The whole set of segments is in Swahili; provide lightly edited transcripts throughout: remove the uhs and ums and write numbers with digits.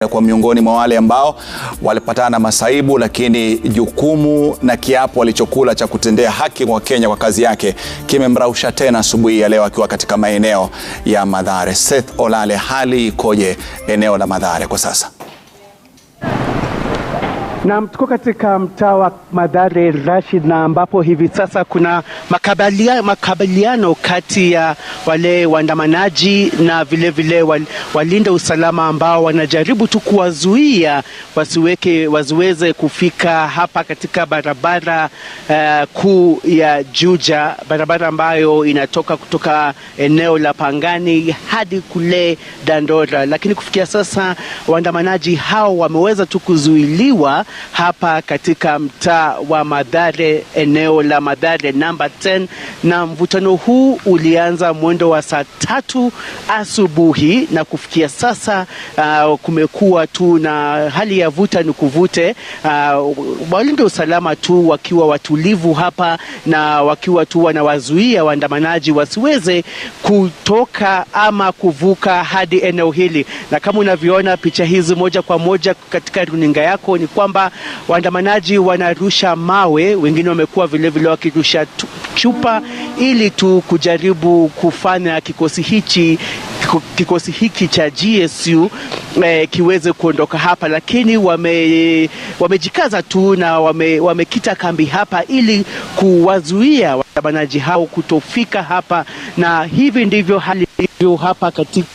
Kwa miongoni mwa wale ambao walipatana na masaibu, lakini jukumu na kiapo walichokula cha kutendea haki kwa Kenya kwa kazi yake kimemrausha tena asubuhi ya leo akiwa katika maeneo ya Mathare. Seth Olale, hali ikoje eneo la Mathare kwa sasa? Naam, tuko katika mtaa wa Mathare, Rashid, na ambapo hivi sasa kuna makabiliano kati ya wale waandamanaji na vile vile walinda usalama ambao wanajaribu tu kuwazuia wasiweze kufika hapa katika barabara kuu ya Juja, barabara ambayo inatoka kutoka eneo la Pangani hadi kule Dandora. Lakini kufikia sasa waandamanaji hao wameweza tu kuzuiliwa hapa katika mtaa wa Mathare, eneo la Mathare namba 10, na mvutano huu ulianza mwendo wa saa 3 asubuhi na kufikia sasa kumekuwa tu na hali ya vuta ni kuvute, walinda usalama tu wakiwa watulivu hapa na wakiwa tu wanawazuia waandamanaji wasiweze kutoka ama kuvuka hadi eneo hili. Na kama unavyoona picha hizi moja kwa moja katika runinga yako ni kwamba waandamanaji wanarusha mawe, wengine wamekuwa vile vile wakirusha chupa ili tu kujaribu kufanya kikosi hiki cha GSU kiweze kuondoka hapa, lakini wamejikaza tu na wamekita kambi hapa ili kuwazuia waandamanaji hao kutofika hapa, na hivi ndivyo hali ilivyo hapa katika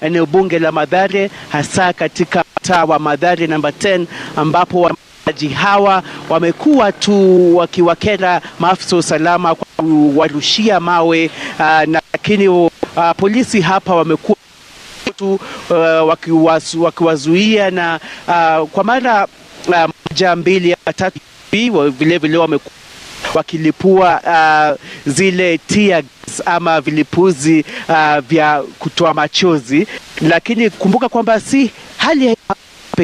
eneo bunge la Mathare, hasa katika mtaa wa Mathare namba 10 ambapo waandamanaji hawa wamekuwa tu wakiwakera maafisa usalama kwa kuwarushia mawe, lakini polisi hapa wamekuwa tu wakiwazuia na kwa mara moja, mbili, tatu vile vile wamekuwa wakilipua zile tear gas ama vilipuzi vya kutoa machozi. Lakini kumbuka kwamba si hali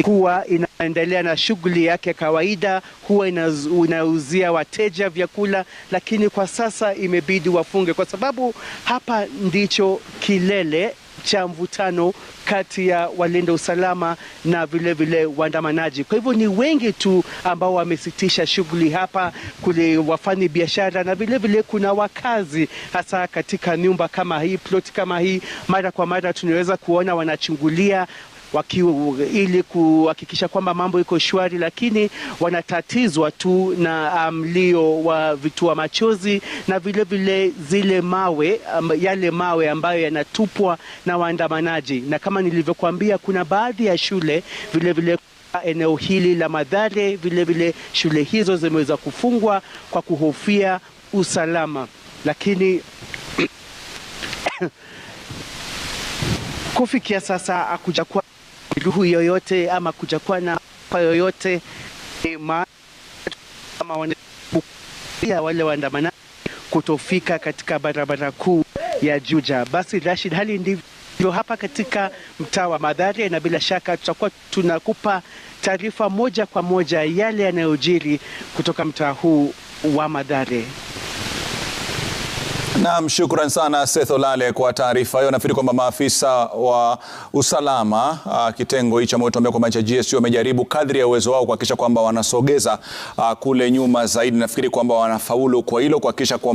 huwa inaendelea na shughuli yake kawaida, huwa inauzia wateja vyakula, lakini kwa sasa imebidi wafunge kwa sababu hapa ndicho kilele cha mvutano kati ya walinda usalama na vile vile waandamanaji. Kwa hivyo ni wengi tu ambao wamesitisha shughuli hapa, kule wafanya biashara na vile vile kuna wakazi, hasa katika nyumba kama hii, plot kama hii, mara kwa mara tunaweza kuona wanachungulia ili kuhakikisha kwamba mambo iko shwari, lakini wanatatizwa tu na mlio wa vitoa machozi na vile vile zile mawe, yale mawe ambayo yanatupwa na waandamanaji. Na kama nilivyokuambia, kuna baadhi ya shule vile vile eneo hili la Mathare, vile vile shule hizo zimeweza kufungwa kwa kuhofia usalama, lakini kufikia sasa hakujakuwa ruhu yoyote ama kujakuwa na yoyote kama wale waandamanaji kutofika katika barabara kuu ya Juja. Basi Rashid, hali ndivyo hapa katika mtaa wa Mathare, na bila shaka tutakuwa tunakupa taarifa moja kwa moja yale yanayojiri kutoka mtaa huu wa Mathare. Naam, shukran sana Seth Olale kwa taarifa hiyo. Nafikiri kwamba maafisa wa usalama kitengo hicho ambacho tumeambia kwamba cha GSU wamejaribu kadri ya uwezo wao kuhakikisha kwamba wanasogeza kule nyuma zaidi. Nafikiri kwamba wanafaulu kwa hilo kuhakikisha kwamba